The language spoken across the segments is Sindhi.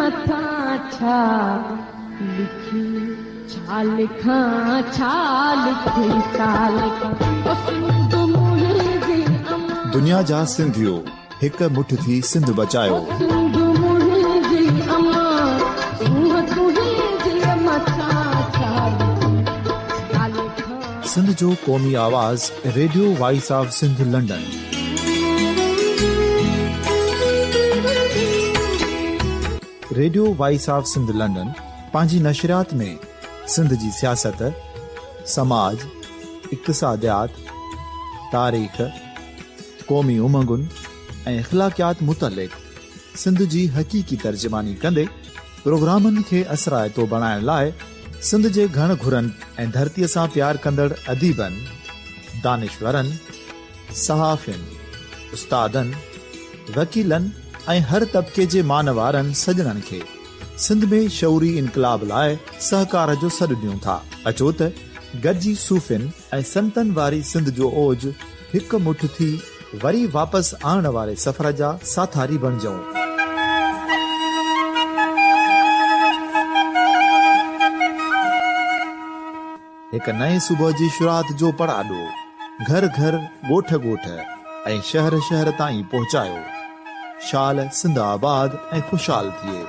مٿان ڇا لکي ڇا لکان ڇا لکي ڇا لکان او سنڌ منهنجي امان. دنيا جا سنڌيو هڪ مٺ ٿي سنڌ بچايو. او سنڌ منهنجي امان سونهن تنهنجي مٿان ڇا لکي ڇا لکان. سنڌ جو قومي آواز radio voice of Sindh London. Radio voice of Sindh London پنهنجي نشريات ۾ سنڌ جي سياست، سماج، اقتصاديات، تاريخ، قومي امنگن ۽ اخلاقيات متعلق سنڌ جي حقيقي ترجماني ڪندي پروگرامن کي اثرائتو بڻائڻ لاء سنڌ جي گهڻ گهرن ۽ ڌرتيء سان پيار ڪندڙ اديبن، دانشورن، صحافين، استادن، وڪيلن ۽ هر طبقي جي مان وارن سڄڻن کي سنڌ ۾ شعوري انقلاب لاء سهڪار جو سڏ ڏيون ٿا. اچو ته گڏجي صوفين ۽ سنتن واري سنڌ جو اوج هڪ مٺ ٿي وري واپس آڻڻ واري سفر جا ساٿاري بڻجون. هڪ نئين صبح جي شروعات جو پڙاڏو گهر گهر، ڳوٺ ڳوٺ ۽ شهر شهر تائين پهچايو. شال سنڌ آباد ۽ خوشحال ٿئي.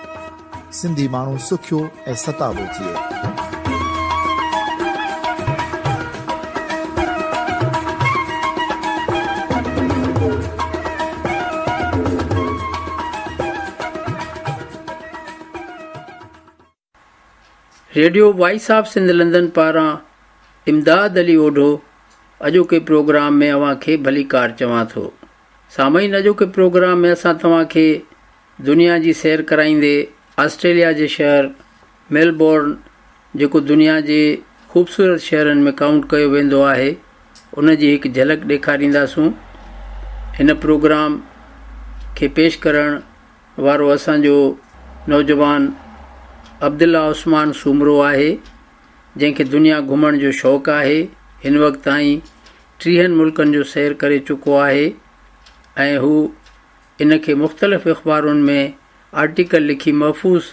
سنڌي ماڻهو سکيو ۽ ستابو ٿئي. Radio voice of Sindh London پاران امداد علي اوڍو اڄوڪي پروگرام ۾ اوهان کي ڀليڪار چوان ٿو. سامعين اڄوڪي پروگرام ۾ اسان توهان کي دنيا جي سير ڪرائيندي آسٽريليا جي شهر ميلبورن جيڪو دنيا جي خوبصورت شهرن ۾ ڪائونٽ ڪيو ويندو آهي ان جي هڪ جهلڪ ڏيکارينداسون. هن پروگرام کي پيش ڪرڻ وارو اسان جو نوجوان عبدالله عثمان سومرو آهي جنهن کي دنيا گهمڻ جو شوق آهي هن وقت تائين ٽيهن ملڪن جو سير ڪري چڪو آهي ۽ هو ان کي مختلف اخبارن ۾ آرٽيڪل لکي محفوظ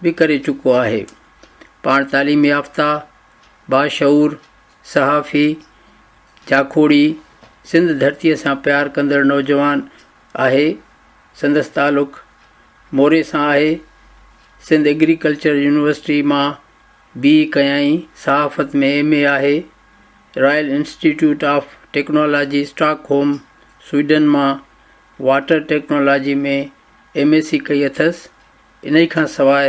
به ڪري چڪو آهي پاڻ تعليم يافته باشعور صحافي جاکوڙي سنڌ ڌرتيء سان پيار ڪندڙ نوجوان آهي سندس تعلق موري سان آهي. سنڌ ايگريڪلچر يونيورسٽي مان بي اي ڪيائين. صحافت ۾ ايم اي آهي. Royal institute of technology Stockholm Sweden مان water technology ۾ M S C ڪئي اٿس. انهي کان سواء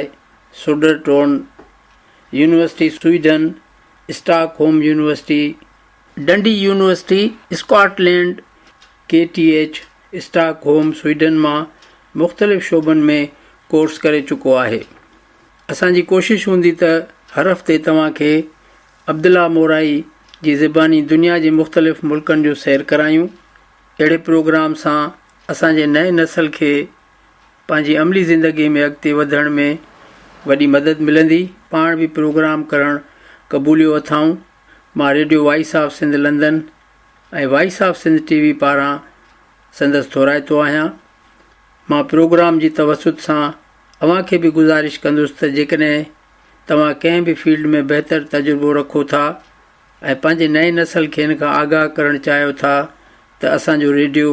Sodertorn university Sweden, Stockholm university, Dundee university Scotland, K T H, Stockholm, Sweden مان مختلف شعبن ۾ ڪورس ڪري چڪو آهي. اسان جي ڪوشش هوندي ته هر هفتي توهان کي عبدالله مورائي جي زباني دنيا جي مختلف ملڪن جو سير ڪرايون. اهڙي پروگرام سان اسان جي نئين نسل کي پنهنجي عملي زندگي ۾ اڳتي وڌڻ ۾ وڏي مدد ملندي. پاڻ به پروگرام ڪرڻ قبوليو اٿائون. مان radio voice of Sindh London ۽ voice of Sindh T V پاران سندس ٿورائتو آهيان. مان پروگرام جي توسط سان اوهان کي به گذارش ڪندس ته جيڪڏهن توهان ڪنهن به فيلڊ ۾ بهتر تجربو رکو ٿا ۽ پنهنجي نئين نسل کي ان کان آگاهه ڪرڻ چاهيو ٿا ته اسان جو ريڊيو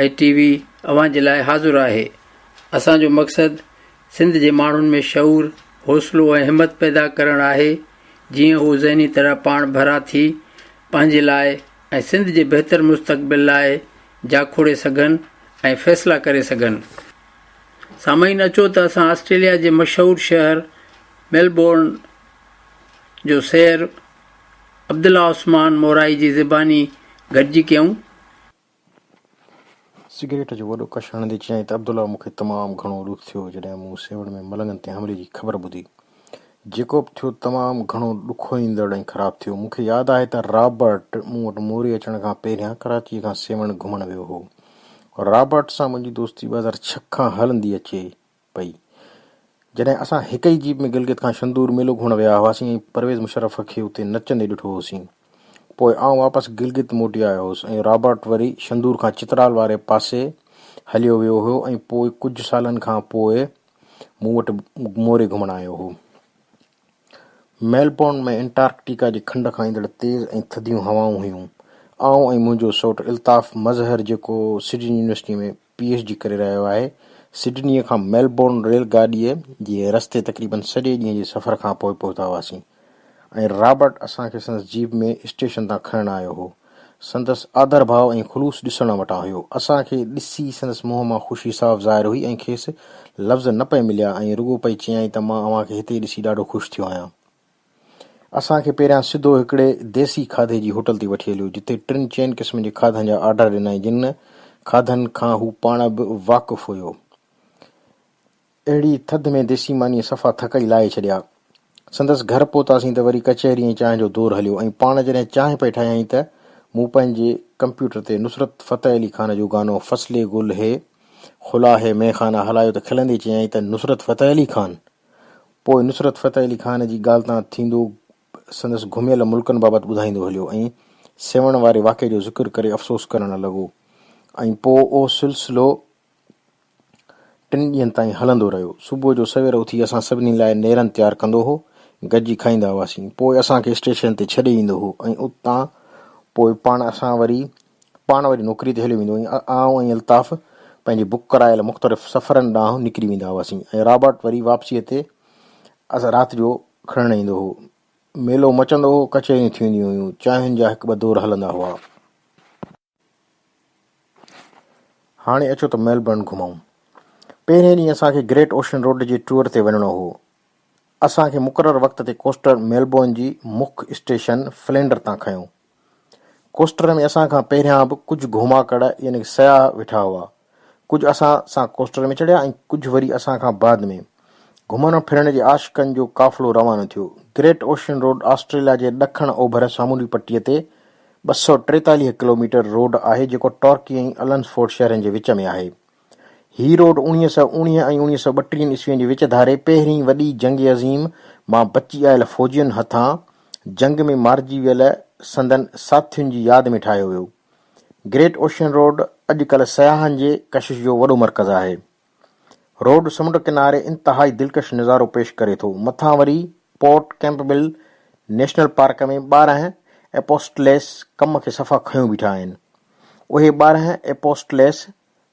۽ ٽي وي اوهان جي لاء حاضر آهي. اسان جو مقصد سنڌ جي ماڻهن ۾ شعور، حوصلو ۽ همت پيدا ڪرڻ آهي جيئن هو ذهني طرح پاڻ ڀرا ٿي پنهنجي لاء ۽ سنڌ جي بهتر مستقبل لاء جاکوڙي سگهن ۽ فيصلا ڪري سگهن. سامعين اچو ته اسان آسٽريليا جي مشهور شهر ميلبورن جو سير عبدالله عثمان مورائي جي زباني گڏجي ڪيون. سگريٽ جو وڏو ڪش هڻندي چيائين ته عبدالله مون کي تمام گهڻو ڏک ٿيو جڏهن مون سيوهڻ ۾ ملنگن تي حملي جي خبر ٻڌي. جيڪو به ٿيو تمام گهڻو ڏکوئيندڙ ۽ خراب ٿيو. مون کي ياد آهي ته رابرٽ مون وٽ موري اچڻ کان پهريان ڪراچيء کان سيوهڻ گهمڻ ويو هو. رابرٽ سان منهنجي دوستي 2006 کان هلندي اچي پئي. جڏهن اسان هڪ ئي جيپ ۾ گلگت کان شندور ميلو گهمڻ ويا هئاسين ۽ پرويز مشرف کي اتي نچندي ڏٺو هوسين. پوء آئون واپس گلگت موٽي آيو هوس ۽ رابرٽ وري شندور کان چترال واري پاسي هليو ويو هو ۽ پوء ڪجهه سالن کان پوء مون وٽ موري گهمڻ آيو هو. ميلبورن ۾ انٽارڪٽيڪا جي کنڊ کان ايندڙ تيز ۽ ٿڌيون هوائون هيون. آئون ۽ منهنجو سئوٽ الطاف مظهر جيڪو سڊني يونيورسٽيء ۾ پي ايڇ ڊي ڪري رهيو آهي، سڊنيء کان ميلبورن ريل گاڏيء جي رستي تقريباً سڄي ڏينهن جي سفر کان پوء پهتا هئاسين ۽ رابرٽ اسان کي سندس جيپ ۾ اسٽيشن تان کڻڻ آيو هو. سندس آڌرڀاء ۽ خلوص ڏسڻ وٽان هيو. اسان کي ڏسي سندس منهن مان خوشي صاف ظاهر هئي ۽ کيس لفظ نه پئي مليا ۽ رڳو پئي چيائين ته مان اوهان کي هتي ڏسي ڏاڍو خوش ٿيو آهيان. اسان کي پهريان سڌو هڪڙي ديسي کاڌي جي هوٽل تي وٺي هليو، جتي ٽن چئن قسمن جي کاڌن جا آرڊر ڏنائين، جن کاڌن کان هو پاڻ به واقف هيو. اهڙي ٿڌ ۾ ديسي مانيء صفا ٿڪ ئي لاهي ڇڏيا. سندس گهر پهتاسين ته وري ڪچهري ۽ چانهه جو دور هليو ۽ پاڻ جڏهن چانهه پئي ٺاهيائين ته مون پنهنجي ڪمپيوٽر تي نصرت فتح علي خان جو گانو فصل گل هي خلا هي ميخانه هلايو ته کلندي چيائين ته نصرت فتح علي خان! پوء نصرت فتح علي خان جي ڳالهه تان ٿيندو سندس گهميل ملڪن بابت ٻڌائيندو هليو ۽ سيوهڻ واري واقعي جو ذڪر ڪري افسوس ڪرڻ لڳو ۽ پوء اهو سلسلو ٽن ڏينهن تائين هلندو رهيو. صبح جو سوير اٿي اسان سڀني لاء نيرن تيار ڪندو هو. گڏجي کائيندا هئاسين. پوء اسان کي اسٽيشن تي ڇڏي ايندو هو ۽ اتان پوء پاڻ اسان وري پاڻ وري نوڪري تي هليو ويندو ۽ آئون ۽ الطاف پنهنجي بڪ ڪرايل مختلف سفرن ڏانهن نڪري ويندا هئاسين ۽ رابرٽ وري واپسيء تي اسان رات جو کڻڻ ايندو هو. ميلو مچندو هو، ڪچهريون ٿينديون هيون، چانهن جا هڪ ٻه دور هلندا هئا. هاڻي اچو ته ميلبرن گهمون. پهرين ڏينهن اسان کي گريٽ اوشن روڊ جي ٽوئر تي وڃڻو هو. اسان کي مقرر وقت تي ڪوسٽر ميلبورن جي مک اسٽيشن فلينڊر تان کنيو. ڪوسٽر ۾ اسان کان پهريان به ڪجهه گهماڪڙ يعني سياح ويٺا هئا. ڪجهه اسان سان ڪوسٽر ۾ چڙهيا ۽ ڪجهه وري اسان کان بعد ۾. گهمڻ ڦرڻ جي عاشقن جو قافلو روانو ٿيو. گريٽ اوشن روڊ آسٽريليا جي ڏکڻ اوڀر سامونڊي پٽيء تي 243 ڪلوميٽر روڊ آهي جيڪو ٽارڪي ۽ النسفورڊ شهرن جي وچ ۾ آهي. هي روڊ اوڻيهه سئو اوڻيهه ۽ اوڻيهه سئو ٻٽيهن عيسوين جي وچ ڌاري پهرين وڏي جنگ عظيم مان بچي آيل فوجين هٿان جنگ ۾ مارجي ويل سندن ساٿين جي ياد ۾ ٺاهيو ويو. گريٽ اوشين روڊ اڄ ڪلهه سياحن جي ڪشش جو وڏو مرڪز آهي. روڊ سمنڊ ڪناري انتهائي دلڪش نظارو پيش ڪري ٿو. مٿان وري port Campbell national park ۾ 12 apostles ڪم کي صفا کنيو بيٺا آهن. اهي 12 ايپوسٽليس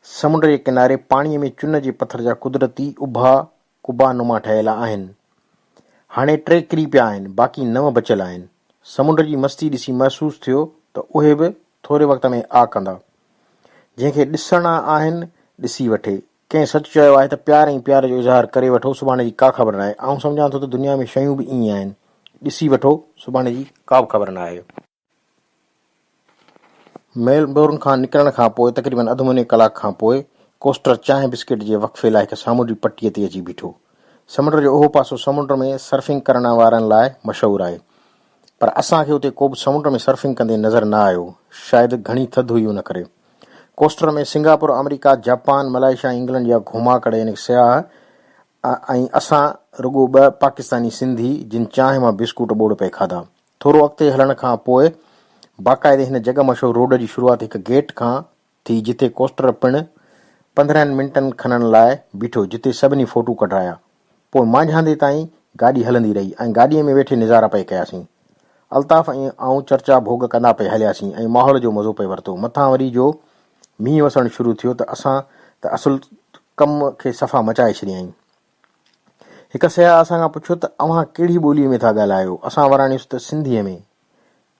سمنڊ جي ڪناري پاڻيء ۾ چن جي پٿر جا قدرتي اڀا قبا نما ٺهيل آهن. هاڻي ٽي ڪري پيا آهن، باقي نو بچيل آهن. سمنڊ جي مستي ڏسي محسوس ٿيو ته اهي به ٿوري وقت ۾ آ ڪندا. جنهن کي ڏسڻا آهن، ڏسي وٺي. ڪنهن سچ چيو آهي ته پيار ۽ پيار جو اظهار ڪري وٺو، سڀاڻي جي ڪا خبر ناهي. آئون سمجهان ٿو ته دنيا ۾ شيون به ائين آهن. ڏسي وٺو، سڀاڻي جي ڪا به خبر ناهي. ميلبورن کان نڪرڻ کان پوء تقريبن اڌ مني ڪلاڪ کان پوء ڪوسٽر چانهه بسڪيٽ جي وقفي لاء هڪ سامونڊي پٽيء تي اچي بيٺو. سمنڊ جو اهو پاسو سمنڊ ۾ سرفنگ ڪرڻ وارن لاء مشهور آهي. پر اسان کي اتي ڪوبه سمنڊ ۾ سرفنگ ڪندي نظر نه آيو. شايد گهڻي ٿڌ هئي ان ڪري. ڪوسٽر ۾ سنگاپور، آمريڪا، جاپان، ملائيشيا ۽ انگلنڊ جا گهماڪڙ يعني سياح ۽ اسان رڳو ٻه پاڪستاني سنڌي جن چانهه مان بسڪوٽ ٻوڙ پئي کاڌا. ٿورو اڳتي هلڻ کان پوء باقاعدي هن جڳ مشهور روڊ جي شروعات هڪ گيٽ کان ٿي جتي ڪوسٽر پڻ 15 منٽن کن لاء بيٺو جتي سڀني فوٽو ڪڍرايا. پوء مانجهاندي تائين گاڏي هلندي رهي ۽ گاڏيء ۾ ويٺي نظارا پئي ڪياسين. الطاف ۽ آئون چرچا ڀوڳ ڪندا پئي هلياسين ۽ ماحول جو مزو پئي ورتو. مٿان وري جو مينهن وسڻ شروع ٿيو ته اسان ته اصل ڪم کي صفا مچائي ڇڏيائين. هڪ سياح اسان کان پڇيو ته اوهان ڪهڙي ٻوليء ۾ ٿا ڳالهايو؟ اسان وراڻيس ته سنڌيء ۾.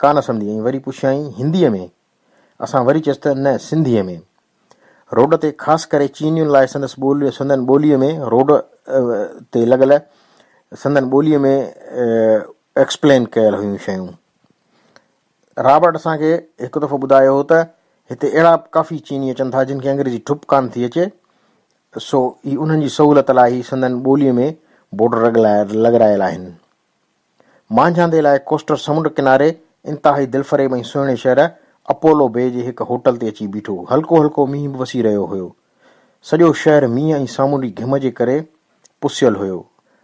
ڪا نه سمجهي ۽ وري پڇيائين هنديء ۾؟ اسان وري چيس ته نه سنڌيء ۾. روڊ تي خاص ڪري چينين لاء سندس ٻولي سندن ٻوليء ۾ روڊ تي لڳل سندن ٻوليء ۾ ايڪسپلين ڪيل هيون شيون. رابرٽ اسان کي هڪ دفعو ٻڌايو هو ته هتي اهڙا به ڪافي چيني اچن ٿا جن کي انگريزي ٺپ ڪانه ٿي اچي سو هي انهن جي سهولت لاء هي سندن ٻوليء ۾ بورڊ لڳرايل آهن. مانجهاندي لاء ڪوسٽر سمنڊ ڪناري انتهائي دلفريب ۽ سهڻي شهر اپولو بي جي هڪ هوٽل تي اچي بيٺو. هلڪو هلڪو مينهن به وسي رهيو هيو. سڄو شهر مينهن ۽ سامونڊي گهم جي ڪري پسيل هيو.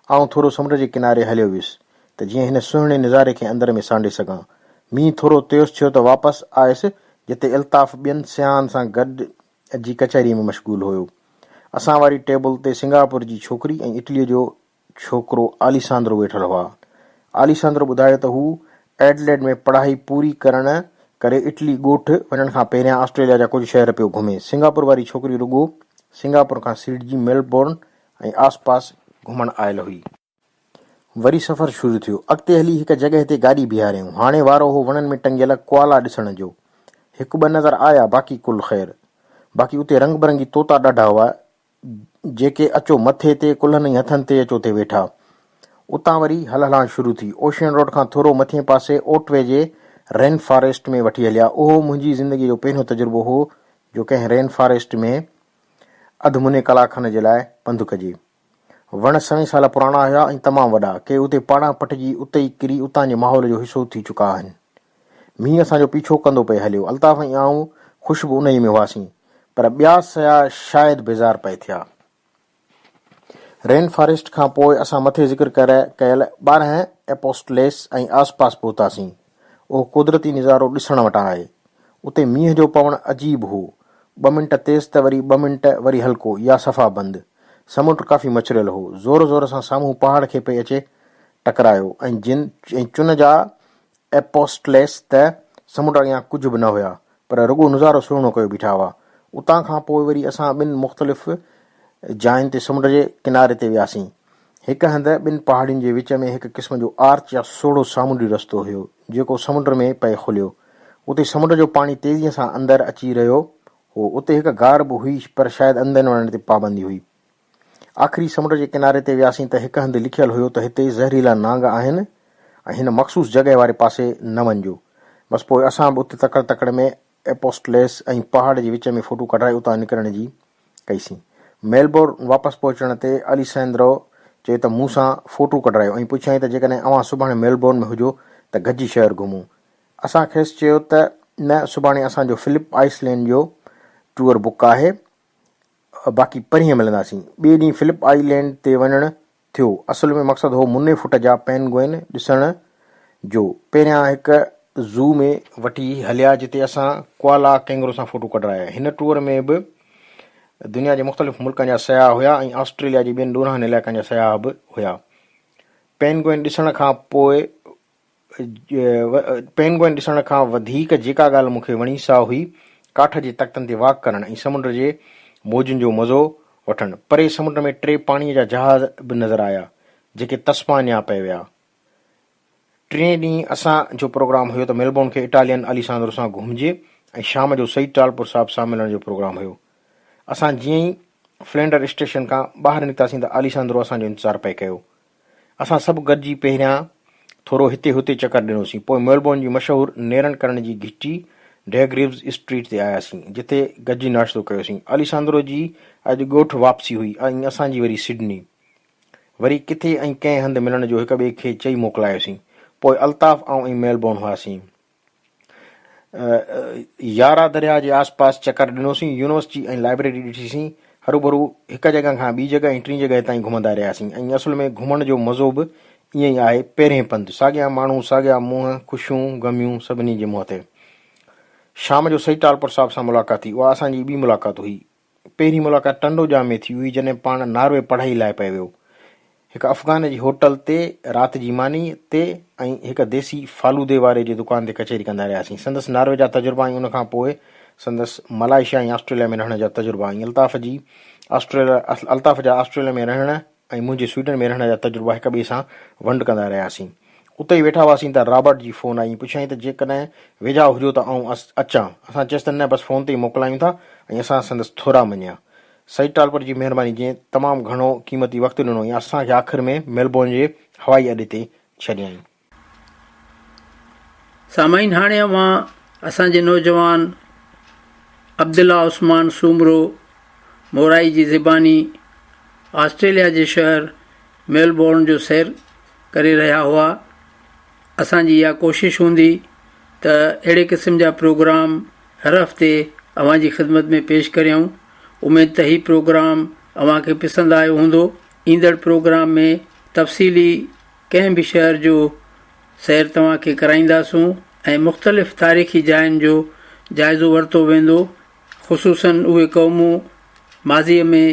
آئون ٿورو سمنڊ جي ڪناري هليو ويس ته جيئن هن سهڻي نظاري کي اندر ۾ سانڍي سگهان. مينهن ٿورو تيز ٿيو ته واپس آيس جتي الطاف ٻين سياحن سان گڏجي ڪچهريء ۾ مشغول هيو. اسان واري ٽيبل تي سنگاپور جي ڇوڪري ۽ اٽليء جو ڇوڪرو آليساندرو ويٺل هئا. آليساندرو ٻڌايو ته هو ايڊليڊ ۾ پڙهائي پوري ڪرڻ ڪري اٽلي ڳوٺ وڃڻ کان پهريان آسٽريليا جا ڪجهه شهر پيو گهمي. سنگاپور واري ڇوڪري رڳو سنگاپور کان سيڙجي ميلبورن ۽ آس پاس گهمڻ آيل هئي. وري سفر شروع ٿيو. اڳتي هلي هڪ جڳهه تي گاڏي بيهاريائون. هاڻي وارو هو وڻن ۾ ٽنگيل ڪوالا ڏسڻ جو. هڪ ٻه نظر آيا باقي ڪل خير. باقي اتي رنگ برنگي طوطا ڏاڍا هئا جيڪي اچو مٿي تي، ڪلهن ۽ هٿن تي اچو تي ويٺا. اتان وري هل هلان شروع ٿي. اوشين روڊ کان ٿورو مٿئين پاسي اوٽوي جي رين فاريسٽ ۾ وٺي هليا. اهو منهنجي زندگيء جو پهريون تجربو هو جو ڪنهن رين فاريسٽ ۾ اڌ مني ڪلاڪ کن جي لاء پنڌ ڪجي. وڻ سوين سال پراڻا هيا ۽ تمام وڏا. ڪي اتي پاڙان پٽجي اتي ئي ڪري اتان جي ماحول جو حصو ٿي چڪا آهن. مينهن اسان جو پيڇو ڪندو پئي هليو. الطاف ۽ آئون خوش به انهيء ۾ هئاسين، پر ٻيا سياح شايد بيزار پئي ٿيا. رين فاريسٽ کان پوء اسان مٿي ذڪر ڪيل 12 ايپوسٽليس ۽ آس پاس پهتاسين. اهو قدرتي نظارو ڏسڻ وٽان آهي. اتي مينهن جو پوڻ عجيب هو. ٻه منٽ تيز ته وري ٻه منٽ وري هلڪو يا صفا بند. سمنڊ ڪافي مڇريل هو. زور زور سان سامهون پهاڙ کي پئي اچي ٽڪرايو ۽ جن ۽ چن جا ايپوسٽليس ته سمنڊ اڳيان ڪجهه به نه هيا، پر رڳو نظارو سهڻو ڪيو بيٺا هئا. اتان کان پوء وري اسان ٻن مختلف جاين تي سمنڊ جي ڪناري تي وياسين. هڪ هنڌ ٻن پهاڙين جي وچ ۾ هڪ قسم جو آرچ يا سوڙهو سامونڊي رستو هيو، جيڪو سمنڊ ۾ پئي کليو. اتي سمنڊ جو پاڻي تيزيء سان اندر اچي رهيو هو. اتي هڪ غار به هئي، پر شايد اندر وڃڻ تي پابندي هئي. آخري سمنڊ جي ڪناري تي وياسين ته هڪ هنڌ لکيل هيو ته هتي زهريلا نانگ آهن ۽ هن مخصوص جڳهه واري پاسي نه وڃجو. بس پوء اسان به اتي تڪڙ تڪڙ ۾ ايپوسٽليس ۽ پهاڙ جي وچ ۾ فوٽو ڪڍرائي اتان نڪرڻ جي ڪئي سين. ميلبورن واپس پهچڻ تي اليساندرو چيو ته مون سان فوٽو ڪڍرايو ۽ پڇيائين ته جيڪڏهن اوهان سڀاڻي ميلبورن ۾ هجو ته گڏجي شهر گهمون. اسان کيس چيو ته نه سڀاڻي اسان جو فلپ آئس لينڊ جو ٽوئر بڪ آهي. باقي پرينء ملنداسين. ٻئي ڏينهن فلپ آئي لينڊ تي وڃڻ ٿيو. اصل ۾ مقصد هو مني فٽ جا پينگوئن ڏسڻ جو. پهريان هڪ زو ۾ وٺي هليا جتي اسان ڪوالا ڪينگرو سان فوٽو ڪڍرايا. هن ٽوئر ۾ به دنيا جي مختلف ملڪن جا سياح هيا ۽ آسٽريليا جي ٻين ڏورانهن علائقن جا سياح به هيا. پينگوئن ڏسڻ کان پوء پينگوئن ڏسڻ کان وڌيڪ جيڪا ڳالهه مون کي وڻي سا هئي ڪاٺ جي تختن تي واڪ ڪرڻ ۽ سمنڊ جي موجن جو مزو وٺڻ. پري سمنڊ ۾ ٽي پاڻيء جا جهاز به نظر آيا، جيڪي تسمانيا پئي ويا. ٽئين ڏينهن اسان جو پروگرام هيو ته ميلبورن کي اٽالين اليساندرو سان گهمجي ۽ شام جو سعيد ٽالپر صاحب سان ملڻ جو پروگرام هيو. اسان جيئن ئي فلينڊر اسٽيشن کان ٻاهر نڪتاسين ته اليساندرو اسان جو انتظار پئي ڪيو. اسان سڀ گڏجي پهريان ٿورو هتي هتي چڪر ڏنوسين، پوء ميلبورن جي مشهور نيرن ڪرڻ جي گهٽي ڊيگريوز اسٽريٽ تي آياسين، جتي گڏجي ناشتو ڪيوسين. اليساندرو جي اڄ ڳوٺ واپسي هئي ۽ اسان جي وري سڊني. وري ڪٿي ۽ ڪنهن هنڌ ملڻ جو هڪ ٻئي کي چئي موڪلايوسين. پوء الطاف، آئون ۽ ميلبورن هئاسين. يارا درياهه جي آس پاس چڪر ڏنوسين، يونيورسٽي ۽ لائبريري ڏٺيسين، هروڀرو هڪ جڳهه کان ٻي جڳهه ۽ ٽين جڳهه تائين گهمندا رهياسين ۽ اصل ۾ گهمڻ جو مزو به ائين ئي آهي، پهرين پنڌ، ساڳيا ماڻهو، ساڳيا منهن، خوشيون، غميون سڀني جي منهن تي. شام جو سعيد ٽالپر صاحب سان ملاقات ٿي، اها اسان جي ٻي ملاقات هئي. پهرين ملاقات ٽنڊو ڄام ۾ ٿي هئي جڏهن پاڻ ناروي پڙهائي لاء پئي ويو. هڪ افغان جي هوٽل تي رات جي ماني تي ۽ هڪ ديسي فالودي واري جي دڪان تي ڪچهري ڪندا رهياسين. سندس ناروي جا تجربا ۽ ان کان پوء سندس ملائيشيا ۽ آسٽريليا ۾ رهڻ جا تجربا ۽ الطاف جي آسٽريليا الطاف جا آسٽريليا ۾ رهڻ ۽ منهنجي سوئيڊن ۾ رهڻ جا تجربا هڪ ٻئي سان ونڊ ڪندا رهياسين. اتي ئي ويٺا هئاسين ته رابرٽ جي فون آئي ۽ پڇيائين ته جيڪڏهن ويجها هجو ته آئون اچان. اسان چيس ته نه بس فون تي ئي موڪلايون ٿا ۽ اسان سندس ٿورا مڃيا. سعيد ٽالپر جي مهرباني جنهن تمام گهڻو قيمتي وقت ڏنو ۽ اسان کي آخر ۾ ميلبورن جي هوائي اڏي تي ڇڏيائين. سامعين هاڻي اوهان اسان جي نوجوان عبدالله عثمان سومرو مورائي جي زباني آسٽريليا جي شهر ميلبورن جو سير ڪري رهيا هئا. اسان جي اها ڪوشش هوندي ته اهڙي قسم جا پروگرام هر هفتي اوهان جي خدمت ۾ پيش ڪريون. اميد ته هي پروگرام اوهان کي پسند آيو هوندو. ايندڙ پروگرام ۾ تفصيلي ڪنهن به شهر جو سير توهان کي ڪرائينداسون ۽ مختلف تاريخي جاين جو جائزو ورتو ويندو. خصوصاً اهي قومون ماضيء ۾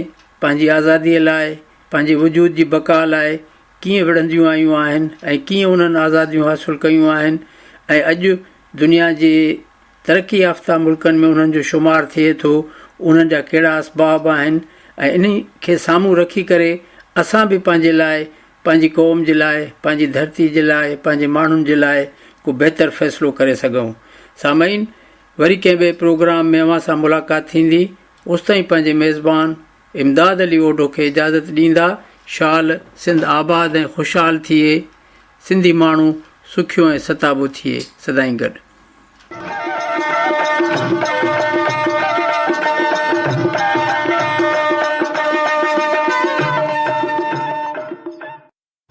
پنهنجي آزاديء لاء، پنهنجي وجود جي بقا لاء ڪيئن وڙهنديون آيون آهن ۽ ڪيئن انهن آزاديون حاصل ڪيون آهن ۽ اڄ دنيا جي ترقي يافته ملڪن ۾ انهن جو شمار ٿئي ٿو، انهن جا ڪهڙا اسباب آهن ۽ انهي کي سامهون رکي ڪري اسان به پنهنجي لاء، پنهنجي قوم جي لاء، پنهنجي ڌرتي جي لاء، پنهنجي ماڻهن جي لاء ڪو بهتر فيصلو ڪري سگهون. سامعين! وري ڪنهن ٻئي پروگرام ۾ اوهان سان ملاقات ٿيندي، اوستائين پنهنجي ميزبان امداد علي اوڍو کي اجازت ڏيندا. شال سنڌ آباد ۽ خوشحال ٿئي، سنڌي ماڻهو سکيو ۽ ستابو ٿئي. سدائين گڏ.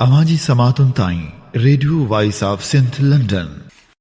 اوهان جي سماعتن تائين radio voice of Sindh London.